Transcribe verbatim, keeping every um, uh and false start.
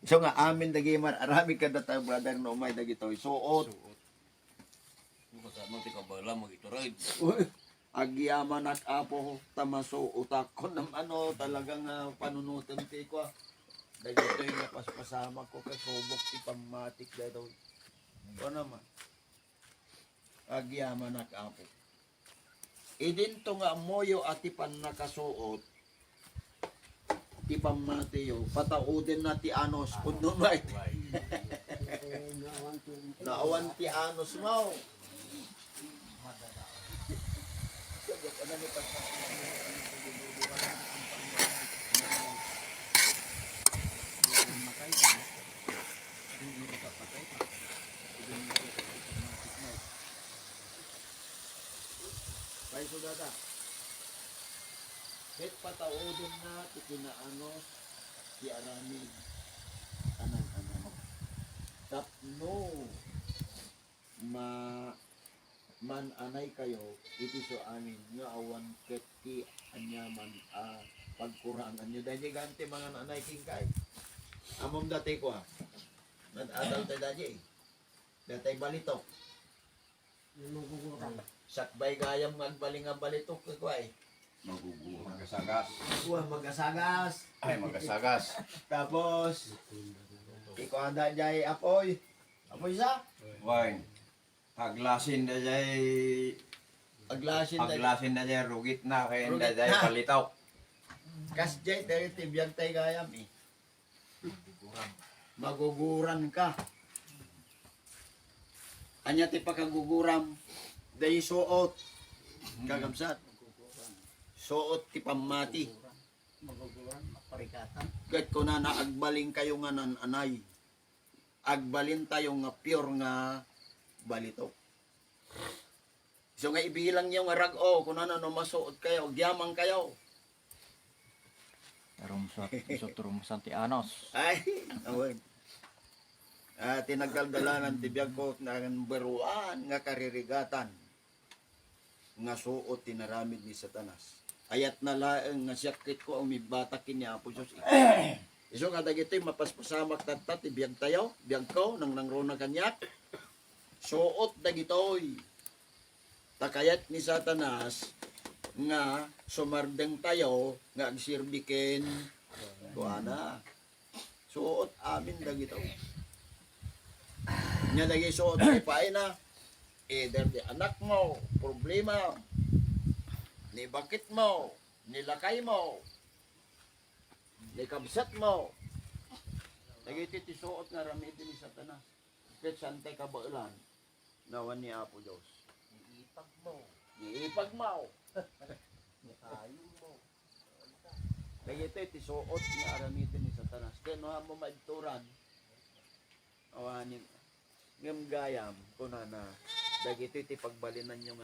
Isu nga amin dagiti mar-aramid kadatayo, brother, no umay dagitoy suot. Suot. Ano kasano ti kabaelam, magitured? Agyamanak, Apo, ta masuotak. Kunam ano, talaga nga panunoten ti kua. Dagitoy nga paspasamak ko, kasubok ti pammatik daytoy. Kunam a. Agyamanak, Apo. Idinto nga ammoyo a ti pannakasuot, ti pammatiyo, pataodenna ti anus, pudno met. Naawan ti anus mo. Paiso dada. Ket pataodenna ti kinaanus ti aramid a nag-anay. Tapno ma-, man-anaykayo iti isu amin nga awan ket ti aniaman a pagkuranganyo. Daydi gayam ti mangan-anay kenka. Ammom daytoy kua. Nag-adal tayo daydi. Daytoy balitok. Sakbay gayam nga agbalin nga balitok, kua, eh. Maguguran. Magasagas. Kua, magasagas. Ay, magasagas. Tapos, ikuan daydiay apoy. Apoy sa? Wine. Aglasin daydiay, Aglasin daydiay. Aglasin daydiay, rugitna, kay daydiay balitok. Kasdiay, daydiay ti biag tayo gayam, eh. Maguguran ka. Ania ti pakaguguram? Daydi suot. Kakabsat. Suot ti pammati. Ket kunana, agbalinkayo nga nan-anay. Agbalintayo nga pure nga balitok. Isu nga ibilangyo nga rag-o, kunana, no masuot kayo, agyaman kayo. Rumsat, isu ti rumsan ti anus. Ay, awan. Ah, ti nagdaldalanan ti biag ko, number one nga karirigatan nga suot ti naramid ni Satanas. Ayatna laeng nga siak ket ko a umibbatak ken ni Apo Dios. Isu nga dagitoy mapaspasamak tatta ti biagtayo, biagko, nangnangruna kaniak. Suot dagitoy. Ta kayat ni Satanas nga sumardengtayo nga agserbi ken kuana. Suot amin dagito. Nya dagiti suot ti paayna, either ti anakmo, problema, ni baketmo, ni lakaymo, ni kabsatmo. Dagiti ti suot nga aramiden ni Satanas. Ket saan tay kabaelan? Nawan ni Apo Dios. Ni ipagmo. Ni ipagmo. Ni ayongmo. Dagitoy ti suot nga aramiden ni Satanas. Ket no, ammo maibturan. Awanen. Ngem gayam, kunana, dagitoy ti pagbalinanyo